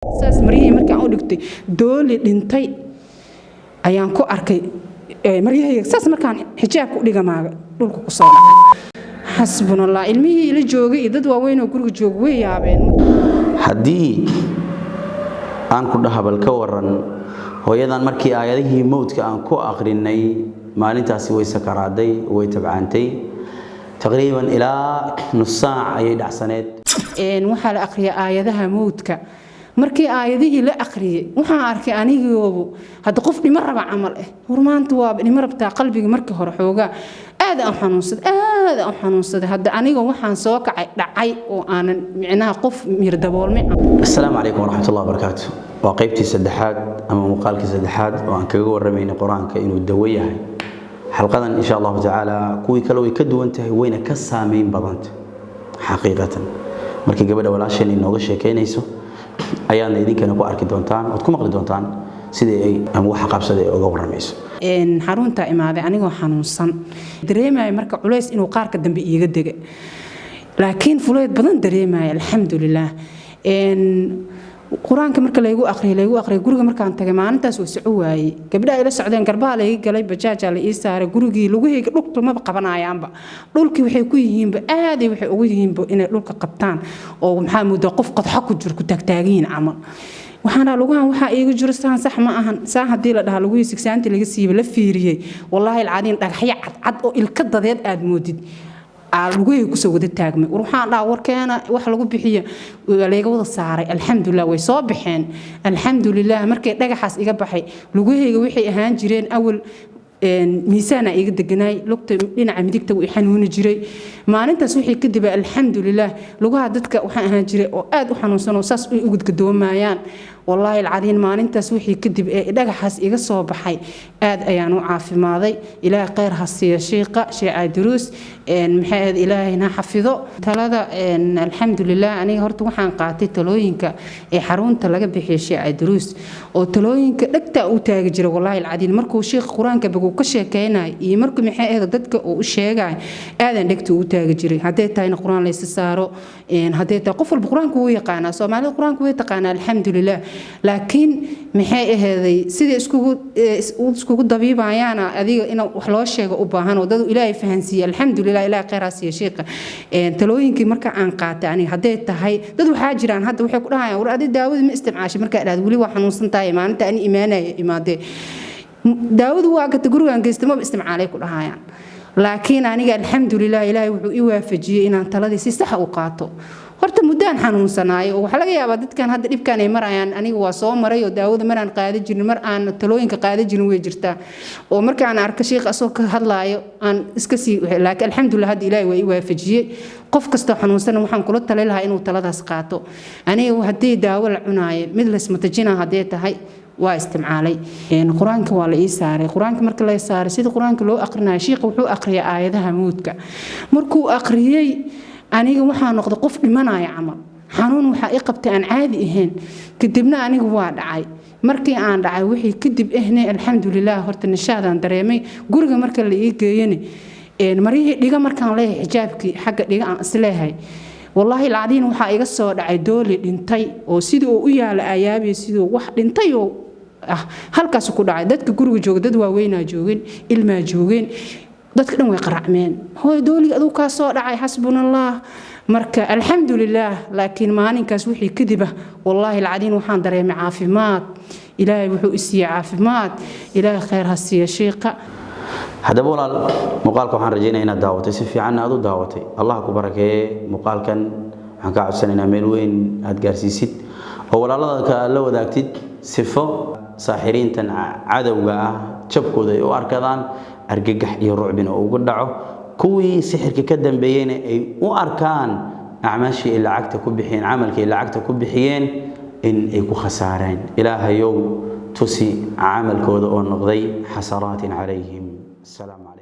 Saas maryahii markaan u dhigtay, dooli dhintay ayaan ku arkay maryahayga. Saas markaan xijaabka u dhigamaaga, dhulka ku soo dhacay. Xasbunallah. Ilmihii ila joogay iyo dad waaweyn oo guriga jooga way yaabeen. Haddii aan ku dhahabal ka waran hooyadan, markii aayadihii mowdka aan ku aqrinay maalintaasi, way sakaraaday, way tabcaantay, taqriiban ilaa nus saac ayay dhacsaneed. Waxaa la akhriyay aayadaha mowdka. Markii aayadihii la akhriyey, waxaan arkay anigoobu hadda qof dhimo raba camal ah. War maanta waaba dhimo rabtaa. Qalbiga markii hore xoogaa aad aan xanuunsaday, aad aan xanuunsaday. Hadda aniga waxaan soo kacay dhacay oo aanan micnaha qof mir daboolmay. Asalaamu calaykum waraxmatullahi wabarakaatu. Waa qaybtii saddexaad ama muuqaalkii saddexaad oo aan kaga warramaynay Qur-aanka inuu dawo yahay. Xalqadan, insha Allahu tacaala, kuwii kale way ka duwan tahay, wayna ka saameyn badantay xaqiiqatan. Markii gabadha walaasheen inooga sheekaynayso ayaadna idinkana ku arki doontaan, ood ku maqli doontaan sidii ay ama waxa qabsaday ay uga warramayso. Xaruntaa imaaday anigoo xanuunsan, dareemaya marka culays inuu qaarka dambe iiga dega, laakiin fuleyd badan dareemaya, alxamdulilaah. Qur-aanka marka laygu aqriyay, laygu aqriyay, guriga markaan tagay maalintaas waa soco waayey. Gabdhaha ila socdeen, garbaha layga galay, bajaajaa la ii saaray. Gurigii lugahayga dhulka maba qabanayaanba. Dhulkii waxay ku yihiinba, aaday waxay ugu yihiinba inay dhulka qabtaan, oo maxaa moodaa qof qodxo ku jiro ku taagtaaganyihin camal. Waxaan dhaha, lugahan waxaa iiga jiro saan sax ma ahan. Saan haddii la dhahaa, lugihii sigsaantii laga siiba, la fiiriyey, wallaahi alcadiin, dhagaxyo cadcad oo ilka dadeed aad moodid lugahey kusoo wada taagmay. War waxaan dhaha, warkeena wax lagu bixiyo layga wada saaray. Alxamdulilah, way soo baxeen, alxamdulilah. Markay dhagaxaas iga baxay, lugahayga waxay ahaan jireen awal miisaana iga deganaay, lugta dhinaca midigta wuu i xanuuni jiray. Maalintaas wixii kadib, alxamdulilah, lugaha dadka waxaan ahaan jiray oo aad u xanuunsan oo saas ay u gudgadoomayaan. Wallaahi alcadiin, maalintaas wixii kadib ee dhagaxaas iga soo baxay, aad ayaan u caafimaaday. Ilaahay khayr ha siiya shiiqa Sheekh Duruus. Maxay ahayd, Ilaahayna xafido. Talada, alxamdulilah, aniga horta waxaan qaatay talooyinka ee xarunta laga bixiyay Sheekh Duruus, oo talooyinka dhagta u taagi jiray. Wallaahi alcadiin, markuu sheekh Qur-aanka bagu ka sheekeynayo iyo markuu, maxay ahayd, dadka uu u sheegayo, aadan dhegta u taagi jiray. Hadday tahayna Qur-aan laysa saaro, hadday tahay qof walba Qur-aanka wuu yaqaanaa, Soomaalida Qur-aanka way taqaanaa, alxamdulilah. Laakiin maxay aheeday, sidai iskugu dabiibayaana adiga in wax loo sheego u baahan oo dad Ilaahay fahansiiye. Alxamdulilah, Ilaahay khayr ha siiya sheekha. Talooyinkii marka aan qaatay aniga, hadday tahay dad waxaa jiraan hadda waxay ku dhahayaan, "War adi daawada ma isticmaashay?" Markaa dhahda, "Weli waa xanuunsan tahay." Maalinta ani imaanaya imaadee, "Daawadu waa gata, gurigaan geysta, maba isticmaalay," ku dhahayaan. Laakiin aniga, alxamdulilah, Ilaahay wuxuu i waafajiyey inaan taladii si saxa u qaato. Horta muddaan xanuunsanaayo, oo waxaa laga yaabaa dadkan hadda dhibkan ay marayaan aniga waa soo maray, oo daawada maraan qaada jirin, mar aan talooyinka qaada jirin way jirtaa, oo markaan arko sheekh asoo ka hadlaayo aan iska sii. Laakiin alxamdulilah, hadda Ilaahay waa i waafajiyey. Qof kastoo xanuunsana waxaan kula tali lahaa inuu taladaas qaato. Aniga haddii daawo la cunaayo, mid laysmatajina haddee tahay, waa isticmaalay. Qur-aanka waa la ii saaray. Qur-aanka marka la saaray, sida Qur-aanka loo aqrinayo, shiiqa wuxuu aqriyay aayadaha mowdka. Markuu aqriyey, aniga waxaa noqday qof dhimanaya camal. Xanuun waxaa i qabtay aan caadi ahayn. Kadibna anigu waa dhacay. Markii aan dhacay wixii kadib ehne, alxamdulilah, horta nishaadaan dareemay. Guriga marka la ii geeyane, maryihii dhiga markaan leeyahay, xijaabkii xagga dhiga aan isleeyahay, wallaahi alcadiin, waxaa iga soo dhacay dooli dhintay oo sidii uu u yaala ayaabay, siduu wax dhintay oo ah halkaas ku dhacay. Dadka guriga jooga, dad waaweynaa joogeen, ilmaa joogeen, dadka dhan way qaracmeen. "Hooy, dooliga aduu kaa soo dhacay." Xasbunallah. Marka alxamdulilaah. Laakiin maalinkaas wixii kadib ah, wallaahi alcadiin, waxaan dareemay caafimaad. Ilaahay wuxuu i siiyey caafimaad. Ilaahay khayr ha siiya shiiqa. Haddaba walaal, muuqaalka waxaan rajaynaya inaad daawatay, si fiicanna aad u daawatay. Allah ku barakeeye. Muuqaalkan waxaan kaa codsanaynaa meel weyn aad gaarsiisid oo walaalada aad la wadaagtid, sifo saaxiriintan cadowga ah jabkooda ay u arkadaan, argagax iyo rucbina ugu dhaco, kuwii sixirka ka dambeeyeyna ay u arkaan acmaashii ay lacagta ku bixiyeen, camalkii ay lacagta ku bixiyeen in ay ku khasaareen. Ilaahayow, tusi camalkooda oo noqday xasaraatin calayhim. Asalaamu calaykum.